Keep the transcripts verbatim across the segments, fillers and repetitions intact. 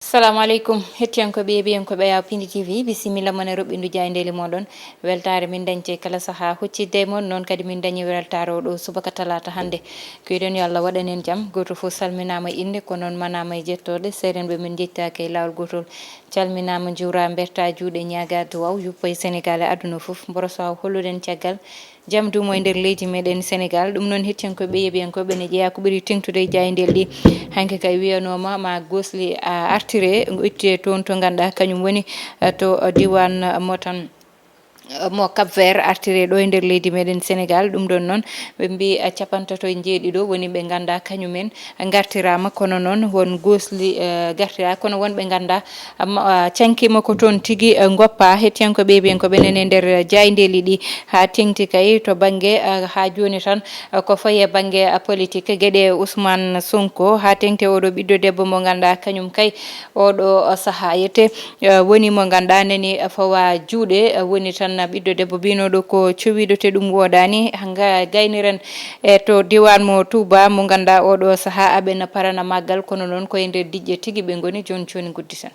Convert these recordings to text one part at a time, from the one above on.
Salamu aleykum, hettiyankoɓe e ɓiyankoɓe Yaw Pindi T V, bisimilla mon e roɓɓindu jaayndeeli moɗon. Weltaare min dañte kala saha huccidde e mon, noon kadi min dañi weltaare o ɗo subaka talaata hannde. Ko yiɗen yo Allah waɗan en jam, gooto fof salminaama e innde, ko noon manaama e jettooɗe, seerenɓe min njettaaki e laawol gootol. Calminaama, njuura, mberta juuɗe, ñaaga duwaw, yuppo e Senegal e aduna fof, mboroso haw holluɗen caggal jam duumo e nder leydi meɗen Senegal. Ɗum noon hettiyankoɓe yeɓiyankoɓe ne jeeya ko ɓuri teŋtude e jaayndeeli ɗi. Hanki kay wiyanooma ma gosli a artire, itte toon to ngannduɗaa kañum woni, eh, to, eh, diwan, eh, mo tan, eh, mo Cap Vert artire ɗo e nder leydi meɗen Senegal. Ɗum ɗon noon ɓe mbi, eh, capantato e njeeɗiɗo woni ɓe ngannduɗaa kañumen ngartiraama, kono noon won gosli, eh, gartira, kono won ɓe ngannduɗaa, amma, ah, cankima ko toon tigi, eh, goppa. Hettiyankoɓe e ɓiyankoɓe nene nder jaayndeeli ɗi haa teŋti kay to bannge, eh, haa jooni tan, eh, ko faye bannge, eh, politique, geɗe Ousmane Sonko, haa teŋti oɗo ɓiɗɗo debbo mo ngannduɗaa kañum kay oɗo, eh, sahaa yete, eh, woni mo ngannduɗaa nani, eh, fawa juuɗe, eh, woni tan ɓiɗɗo debbo binoɗo ko cowiɗo te ɗum woodani. Hanga gayniren e to diwan mo Touba mo ngannduɗaa oɗo sahaa aɓe na parana maggal, kono noon ko e nder diƴƴe tigi ɓe ngoni. Jooni jooni ngudditen.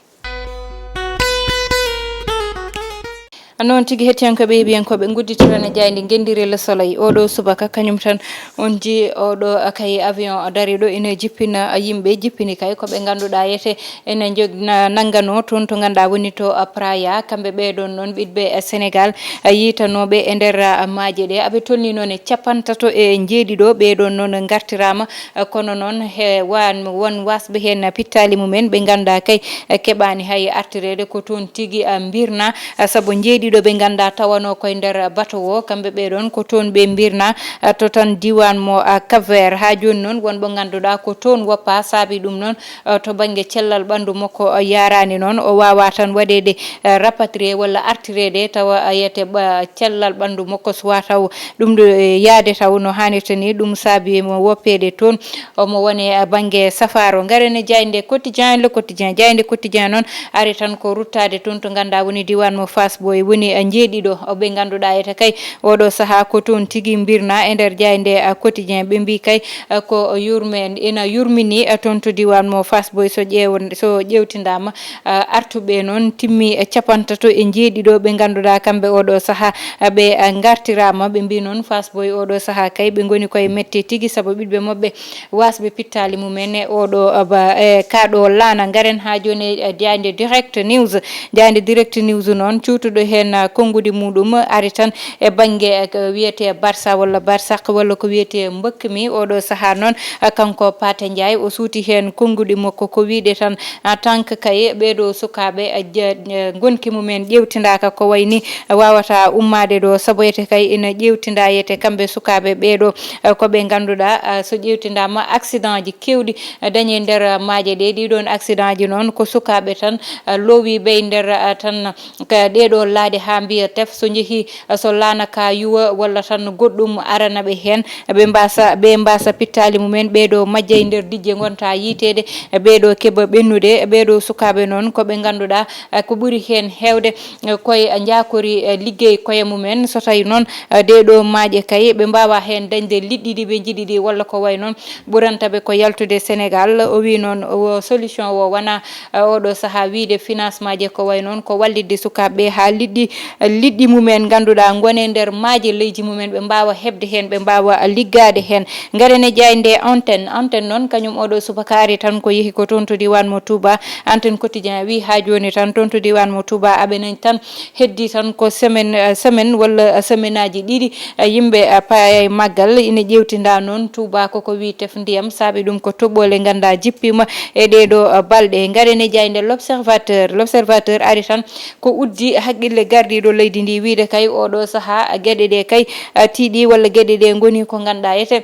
Noon tigi hettiyankoɓe e ɓiyankoɓe ngudditirana jaaynde ngenndire Le Soleil oɗo subaka kañum tan on ji oɗo kay avion dariɗo ina jippina yimɓe, jippini kay ko ɓe ngannduɗaa yete ene jog-, na-, nanngano toon to ngannduɗaa woni to, uh, Praia. Kamɓe ɓee ɗoon noon ɓiɗɓe, uh, Senegal, uh, yiitanooɓe e nder, uh, maaje ɗe. Aɓe tolni noon e capantato e njeeɗiɗo ɓee ɗoon noon ngartiraama, uh, kono noon he waan-, won waasɓe heen pittaali mumen ɓe ngannduɗaa kay, uh, keɓaani hay artireede ko toon tigi, uh, mbirna, uh, sabu njeeɗiɗo ɓe ngannduɗaa tawanoo koye nder bato o. Kamɓe ɓee ɗoon ko toon ɓe mbirna, uh, to tan diiwaan mo, uh, Cap Vert. Haa jooni noon won mo ngannduɗaa ko toon woppa, saabi ɗum noon, uh, to bannge cellal ɓanndu makko, uh, yaaraani noon, o waawaa tan waɗeede, uh, rapatrié walla artireede tawa, uh, yete ɓa-, cellal ɓanndu makko suwaa taw ɗum ɗo, eh, yahde taw no haanirta ni. Ɗum saabi mo woppeede toon, omo wone, uh, bannge safaaro. Ngaren e jaaynde Quotidien, Le Quotidien. Jaaynde Quotidien noon ari tan ko ruttaade toon to ngannduɗaa woni diiwaan mo Fass Boy, woni, uh, njeeɗiɗo o ɓe ngannduɗaa ete kay oɗo sahaa ko toon tigi mbirna e nder jaaynde, uh, Quotidien. Ɓe mbii kay, uh, ko yurme-, ina yurmini, uh, toon to diiwaan mo Fass Boy so ƴeew-, so ƴeewtindaama, uh, artuɓe noon timmi, uh, capantato e njeeɗiɗo ɓe ngannduɗaa kamɓe oɗo sahaa, uh, ɓe, uh, ngartiraama. Ɓe mbii noon Fass Boy oɗo sahaa kay ɓe ngoni koye mette tigi sabu ɓiɗɓe maɓɓe waasɓe pittaali mumen e oɗo, uh, ba-, e kaa ɗo laana. Ngaren haa jooni e jaaynde Direct News. Jaaynde Direct News noon cuutuɗo heen, uh, konnguɗi muɗum ari tan e bannge, uh, ko wiyetee Barça walla Barsaq walla ko wiyetee mbëkk mi. Oɗo sahaa noon, uh, kanko Paate Njaay o suuti heen konnguɗi makko ko wiyde tan, uh, tant que kay ɓee ɗo sukaaɓe, uh, je-, uh, ngonki mumen ƴeewtindaaka ko wayi ni, uh, waawataa ummaade ɗo sabu ete kay ina ƴeewtindaa yete kamɓe sukaaɓe ɓee ɗo, uh, ko ɓe ngannduɗaa, uh, so ƴeewtindaama accident ji keewɗi dañi nder maaje ɗe. Ɗii ɗoon accident ji noon ko sukaaɓe tan, uh, loowiiɓe e nder, uh, tan ka ɗee ɗoo laaɗe haa mbiya tef. So njehii, uh, so laana ka yuwa walla tan goɗɗum arana ɓe heen, ɓe mbaasa, ɓe mbaasa pittaali mumen. Ɓee ɗoo majja e nder diƴƴe ngonta yiiteede, ɓee ɗoo keɓa ɓennude, ɓee ɗoo sukaaɓe noon ko ɓe ngannduɗaa, uh, ko ɓuri heen heewde, uh, koye njaakori, uh, liggey koye mumen. So tawi noon, uh, ɗee ɗoo maaje kay ɓe mbaawa heen dañde liɗɗi ɗi ɓe njiɗi ɗi walla ko wayi noon, ɓuranta ɓe ko yaltude Senegal. O wii noon o solution o wonaa, eh, oɗo sahaa wiyde financement je ko wayi noon ko wallitde sukaaɓe ɓe haa liɗɗi, eh, liɗɗi mumen ngannduɗaa ngone nder maaje leydi mumen, ɓe mbaawa heɓde heen, ɓe mbaawa liggaade heen. Ngaren e jaaynde Antenne. Antenne noon kañum oɗo subaka ari tan ko yehi ko toon to diiwaan mo Touba. Antenne Quotidien wii haa jooni tan toon to diiwaan mo Touba aɓe nani tan heddii tan ko semaine, eh, semaine walla, eh, semaine aji ɗiɗi, eh, yimɓe, eh, paaya e maggal. Ina ƴeewtindaa noon Touba koko wii tef ndiyam, saabi ɗum ko toɓɓoole ngannduɗaa jippiima e ɗee ɗoo, eh, balɗe. Ngaren e jaaynde L'Observateur. L'Observateur ari tan ko uddi hakkille gardiiɗo leydi ndi wiyde kay oɗo sahaa geɗe ɗe kay, eh, tiiɗi walla geɗe ɗe ngoni ko ngannduɗaa ete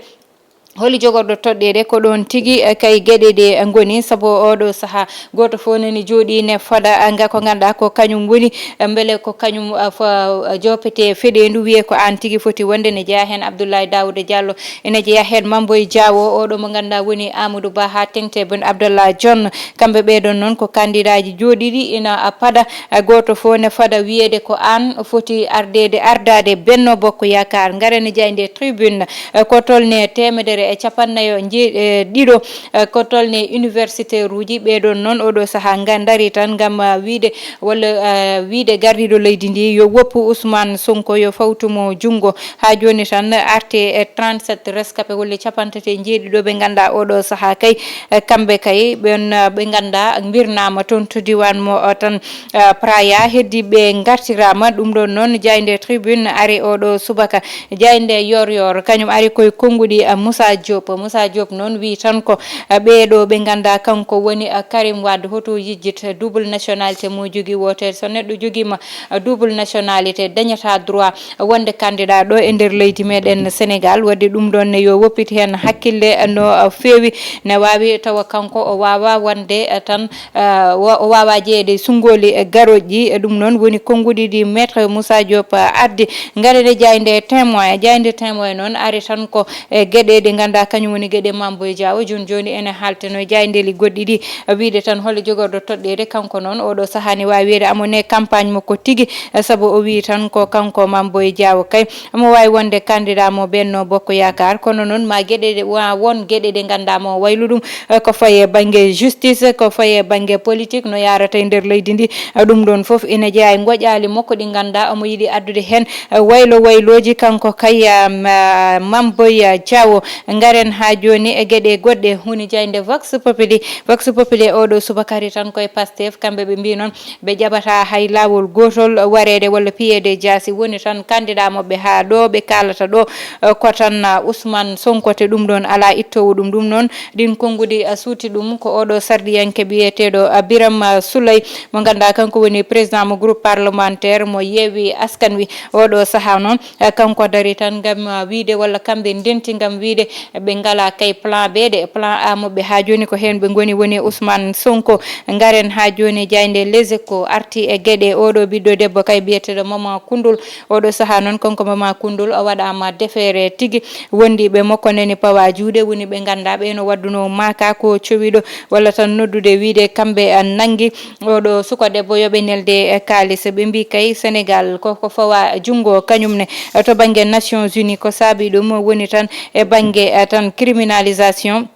holi jogorɗo toɗɗeede ko ɗoon tigi, eh, kay geɗe ɗe ngoni, sabu oɗo sahaa gooto fof nani jooɗii ne fada, eh, nga ko ngannduɗaa ko kañum woni, eh, mbele ko kañum, eh, fo-, eh, joppete feɗeendu wiyee ko aan tigi foti wonde. Ne jeyaa heen Abdoulaye Daouda Diallo, ene jeyaa heen Mame Boye Diao, oɗo mo ngannduɗaa woni Amadou Ba haa teŋti Boun Abdallah Dionne. Kamɓe ɓee ɗoon noon ko kandidaaji jooɗiiɗi ina, ah, pada, ah, gooto fof ne fada wiyeede ko aan foti ardeede, ardaade Benno Bokk Yaakaar. Ngaren e jaaynde Tribune, ah, ko tolnii teemedere e capannayyo nje- e ɗiɗo, eh, ko tolni universitaire uji. Ɓeɗon noon oɗo saha nga dari tan ngam, ah, wiide walla, ah, wiide gardiiɗo leydi ndi yo woppu Ousmane Sonko, yo fawtu mo junngo. Haa jooni tan arti e trente-sept rescapé walla capantati e njeeɗiɗo ɓe ngannduɗaa oɗo saha kay, eh, kamɓe kay ɓen, ah, ɓe ngannduɗaa mbirnaama toon to diiwaan mo, ah, tan, ah, Praia. Heddi ɓe ngartiraama. Ɗum ɗoon noon jaaynde Tribune ari oɗo subaka. Jaaynde Yoor Yoor kañum ari koye konnguɗi, ah, Moussa Diop. Moussa Diop noon wi tan ko, ah, ɓeeɗo ɓe ngannduɗaa kanko woni, ah, Karim Wade, hoto yejjit, ah, double nationalité mo jogii wootere. So neɗɗo jogiima, ah, double nationalité dañataa droit wonde candidat ɗo e nder leydi meɗen Sénégal. Waɗde ɗum ɗoon ne yo woppit heen hakkille, ah, no, ah, feewi. Ne waawi tawa kanko o waawaa wonde, ah, tan ah, wa- o waawaa jeyeede e sunngooli, eh, garooji ɗi. Eh, ɗum noon woni konnguɗi ɗi Maître Moussa Diop, ah, addi. Ngaren e jaaynde Témoin. Jaaynde Témoin noon ari tan ko e geɗe ɗe ngannduɗaa kañum woni geɗe Mame Boye Diao. Jooni jooni ene haalteno e jaayndeeli goɗɗi ɗi, eh, wiide tan hol jogorɗo toɗɗeede. Kanko noon oɗo saha ne waawi wiyeede amo ne campagne makko tigi, eh, sabu o wii tan ko kanko Mame Boye Diao kay omo waawi wonde candidat mo Benno Bokk Yaakaar. Kono noon ma geɗe ɗe, wa- won geɗe ɗe ngannduɗaa mo waylu ɗum, eh, ko faye bannge justice, ko faye bannge politique no yaarata e nder leydi ndi. Eh, ɗum ɗoon fof ina jeyaa e ngoƴaali makko ɗi ngannduɗaa omo yiɗi addude heen, eh, waylo waylooji kanko kay, ah, ma- Mame Boye Diao. Ngaren haa jooni e geɗe goɗɗe, woni jaaynde Vox Populi. Vox Populi oɗo subaka ari tan koye Pastef, kamɓe ɓe mbii noon ɓe jaɓataa hay laawol gootol wareede walla piyeede jaasi. Woni tan candidat maɓɓe haa ɗo ɓe kaalata ɗo, eh, ko tan, ah, Ousmane Sonko, te ɗum ɗoon alaa ittoowo ɗum. Ɗum noon ɗin konnguɗi, ah, suuti ɗum ko oɗo sarɗiyanke biyeteeɗo, ah, Birame, ah, Souleye mo ngannduɗaa kanko woni président mo groupe parlementaire mo Yewwi Askan Wi. Oɗo saha noon, eh, kanko dari tan ngam, ah, wiide walla kamɓe ndenti ngam wiide ɓe ngala kay plan B de, plan A maɓɓe haa jooni ko heen ɓe ngoni, woni Ousmane Sonko. Ngaren haa jooni jaaynde Les Échos arti e geɗe oɗo ɓiɗɗo debbo kay biyeteeɗo Maman Koundoul. Oɗo saha noon kanko Maman Koundoul o waɗaama defeere tigi. Wondiiɓe makko nani pawa juuɗe, woni ɓe ngannduɗaa ɓe no waɗduno maaka ko cowiɗo walla tan noddude wiide kamɓe, ah, nanngi oɗo suka debbo yo ɓe nelde e kaalis. Ɓe mbii kay Sénégal ko, ko fawa junngo kañum ne, eh, to bannge Nations Unies. Ko saabi ɗum woni tan e bannge, eh, tan criminalisation,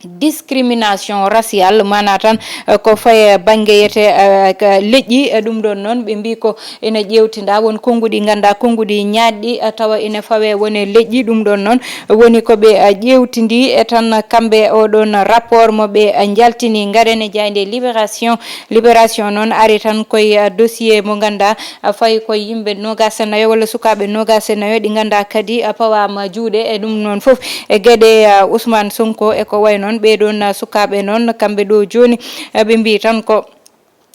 discrimination raciale, maanaa tan, eh, ko faye bannge yete, eh, ka leƴƴi. Eh, ɗum ɗoon noon ɓe mbii ko ina ƴeewtinda won konnguɗi ngannduɗaa konnguɗi ñaaɗɗi, eh, tawa ina fawe wone leƴƴi. Ɗum ɗoon noon woni ko ɓe, eh, ƴeewtindi e tan kamɓe oɗon rapport mo ɓe, eh, njaltini. Ngaren e jaaynde Libération. Libération noon ari tan koye, eh, dossier mo ngannduɗaa, eh, fayi koye yimɓe noogaas e nayo walla sukaaɓe noogaas e nayo ɗi ngannduɗaa kadi, eh, pawaama juuɗe. E ɗum noon fof e geɗe, eh, Ousmane Sonko e ko wayi noon. Ɓee ɗoon, eh, sukaaɓe noon kamɓe ɗo jooni, eh, ɓe mbii tan ko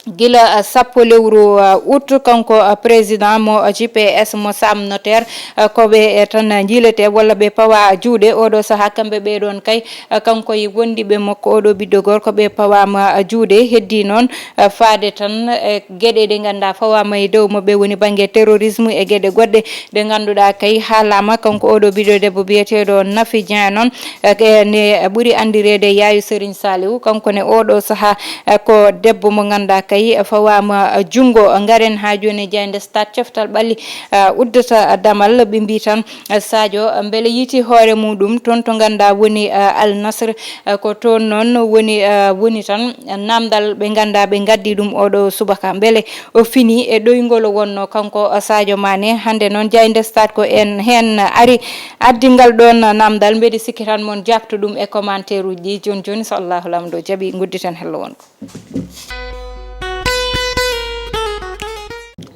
gila, ah, sappo lewru, ah, août, kanko, ah, président mo, ah, G P S mo Sam Notaire, ah, ko ɓe, eh, tan njiilete walla ɓe pawa juuɗe oɗo saha kamɓe ɓe ɗon kay, ah, kanko e wondiɓe makko oɗo ɓiɗɗo gorko ɓe pawama, ah, juuɗe. Heddi noon, ah, faade tan e geɗe ɗe ngannduɗaa fawama e dow maɓɓe woni bannge terrorisme e geɗe goɗɗe ɗe ngannduɗaa kay haalama. Kanko oɗo ɓiɗɗo debbo biyeteɗo Nafi Dieng noon, eh, ke-, ne ɓuri anndireede Yaayu Serigne Saliou, kanko ne oɗo saha, eh, ko debbo mo ngannduɗaa kay fawama, eh, junngo. Ngaren haa jooni e jaaynde Stade coftal ɓalli, eh, uddata damal. Ɓe mbii tan, eh, Sadio, eh, mbele yiiti hoore muɗum toon to ngannduɗaa woni, eh, Al Nassr, eh, ko toon noon woni, eh, woni tan, eh, namdal ɓe ngannduɗaa ɓe ngaddi ɗum oɗo subaka. Mbele o fini e ɗoyngol o wonno kanko, eh, Sadio Mané. Hannde noon jaaynde Stade ko en heen ari addi ngal ɗoon namdal. Mbeɗi sikki tan mon jaabtu ɗum e commentaire uji ɗi. Jooni jooni so Allahu Laamɗo jaɓi ngudditen hello wonko.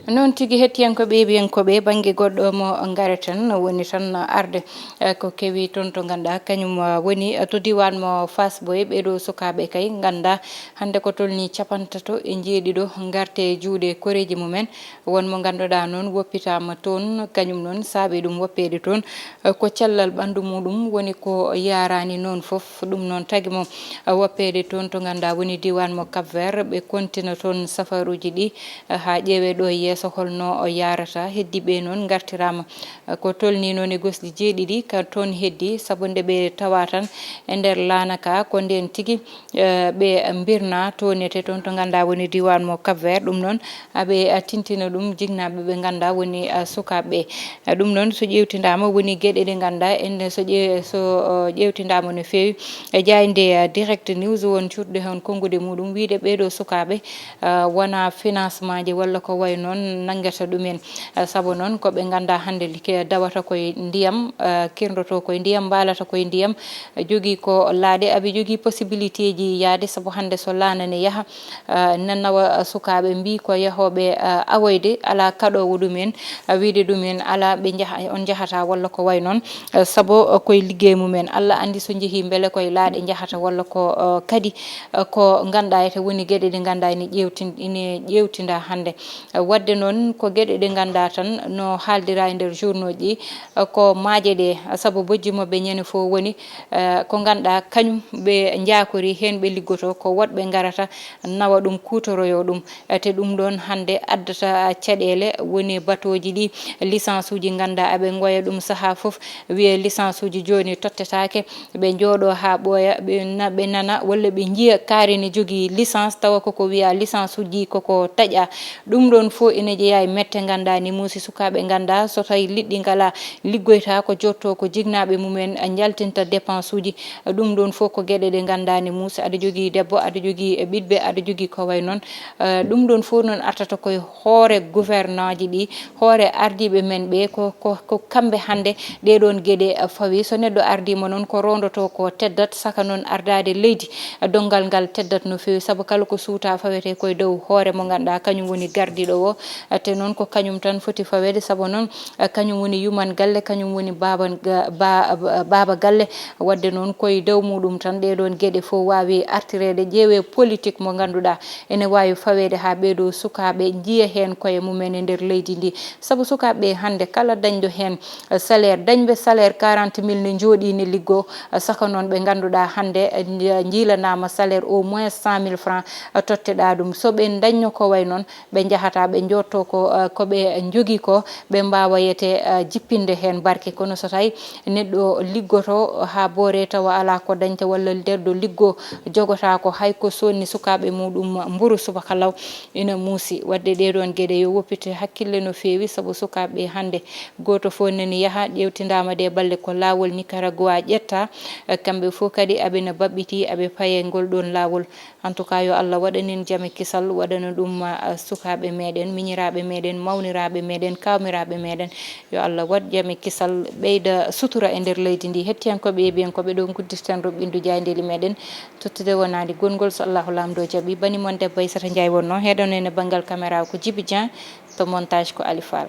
Noon tigi hettiyankooɓe yeeɓiyankooɓe bannge goɗɗo mo ngareten woni tan arde, eh, ko kewi toon to ngannduɗaa kañum, eh, woni, eh, to diiwaan mo Fass Boye. Ɓee ɗoo sukaaɓe kay ngannduɗaa hannde ko tolnii capantato e njeeɗiɗo ngarte e juuɗe koreeji mumen. Won mo ngannduɗaa noon woppitaama toon, kañum noon saabi ɗum woppeede toon, eh, ko cellal ɓanndu muɗum woni ko yaaraani noon fof. Ɗum noon tagi mo, eh, woppeede toon to ngannduɗaa woni diiwaan mo Cap Vert. Ɓe kontina toon safaruuji ɗi, eh, haa ƴeewee ɗo e yeeso. so holno o yaarata. Heddi ɓe noon ngartiraama, eh, ko tolni noon e gosɗi jeeɗiɗi ka toon heddi, sabu nde ɓe tawa tan e nder laana ka, ko ndeen tigi, eh, ɓe mbirna toonete toon to ngannduɗaa woni diiwaan mo Cap Vert. Ɗum noon, aɓe, eh, tintina ɗum jinnaaɓe ɓe ngannduɗaa woni, eh, sukaaɓe ɓe. Eh, ɗum noon so ƴeewtindaama woni geɗe ɗe ngannduɗaa en so ƴe-, so, eh, ƴeewtindaama no feewi. E jaaynde, eh, Direct News won cuuɗde heen konnguɗi muɗum wiyde ɓee ɗoo sukaaɓe, eh, wonaa financement ji walla ko wayi noon nanngata ɗumen. Eh, sabu noon ko ɓe ngannduɗaa hannde like dawata koye ndiyam, eh, kirndotoo koye ndiyam, mbaalata koye ndiyam, eh, jogii ko laaɗe, aɓe jogii possibilité ji yahde, sabu hannde so laana ne yaha, eh, ne nawa sukaaɓe mbii ko yahooɓe, eh, awoyde, alaa kaɗoowo ɗumen, eh, wiyde ɗumen alaa ɓe njaha, on njahataa walla ko wayi noon. Eh, sabu, eh, koye liggey mumen. Allah anndi so njehii mbele koye laaɗe njahata walla ko, eh, kadi, eh, ko ngannduɗaa ete woni geɗe ɗe ngannduɗaa ene ƴeewtin-, ene ƴeewtindaa hannde. Eh, waɗde noon ko geɗe ɗe ngannduɗaa tan no haaldiraa e nder journaux ji, eh, ko maaje ɗe, eh, sabu bojji maɓɓe ñande fof woni, eh, ko ngannduɗaa kañum ɓe njaakori heen ɓe liggotoo, ko woɗɓe ngarata nawa ɗum kuutoroyoo ɗum. Eh, te ɗum ɗoon hannde addata caɗeele, woni batooji ɗi, licence uji ngannduɗaa aɓe ngoya ɗum sahaa fof, wiye licence uji jooni tottetaake, ɓe njooɗoo haa ɓooya, ɓe na-, ɓe nana walla ɓe njiya kaari ne jogii licence, tawa koko wiya licence uji koko taƴa. Ɗum ɗoon fof ene jeyaa e mette ngannduɗaa ne muusi sukaaɓe ngannduɗaa so tawi liɗɗi ngalaa liggoyta ko jotto ko jinnaaɓe mumen njaltinta dépense uji. Ɗum ɗoon fof ko geɗe ɗe ngannduɗaa ne muusi, aɗa jogii debbo, aɗa jogii e ɓiɗɓe, aɗa jogii ko wayi noon. Eh, ɗum ɗoon fof noon artata koye hoore gouvernant ji ɗi, hoore ardiiɓe men ɓe, ko, ko, ko kamɓe hannde ɗee ɗoon geɗe, eh, fawi. So neɗɗo ardiima noon ko rondotoo ko teddat, saka noon ardaade leydi, eh, donngal ngal teddat no feewi, sabu kala ko suutaa fawetee koye dow hoore mo ngannduɗaa kañum woni gardiiɗo o. Eh, te noon ko kañum tan foti faweede, sabu noon, eh, kañum woni yuman galle, kañum woni baaba ga-, ba-, ba-, baaba galle. Waɗde noon koye dow muɗum tan ɗee ɗoon geɗe fof waawi artireede, ƴeewee politique mo ngannduɗaa ene waawi faweede haa ɓee ɗoo sukaaɓe njiya heen koye mumen e nder leydi ndi. Sabu sukaaɓe ɓe hannde kala dañɗo heen, eh, salaire, dañɓe salaire quarante mille ne njooɗii ne liggoo, eh, saka noon ɓe ngannduɗaa hannde, eh, nji-, njiilanaama salaire au moins cent mille francs, eh, totteɗaa ɗum. So ɓe dañno ko wayi noon, ɓe njahata, ɓe njotto ko, eh, ko ɓe njogii ko, ɓe mbaawa yete, eh, jippinde heen barke. Kono so tawi neɗɗo liggoto haa boore tawa alaa ko dañta walla nder ɗo liggo jogotaako hay ko sonni sukaaɓe muɗum mburu subaka law, ina muusi. Waɗde ɗee ɗoon geɗe yo woppite hakkille no feewi, sabu sukaaɓe ɓe hannde gooto fof nani yaha ƴeewtindaama ɗe balle ko laawol Nicaragua ƴetta. Eh, kamɓe fof kadi aɓe na baɓɓiti, aɓe paye ngol ɗoon laawol. En tout cas, yo Allah waɗan en jam e kisal, waɗana ɗum, ah, sukaaɓe meɗen, miñiraaɓe meɗen, mawniraaɓe meɗen, kawmiraaɓe meɗen. Yo Allah waɗ jam e kisal, ɓeyda sutura e nder leydi ndi. Hettiyankooɓe, yeeɓiyankooɓe, ɗo nguddirten roɓɓindu jaayndeeli meɗen. Tottude wonaande gongol, so Allahu Laamɗo jaɓi. Bani mon debbo Aissata Ndiaye wonno, heɗono en e banngal caméra ko Djiby Dieng, to montage ko Ali Fall.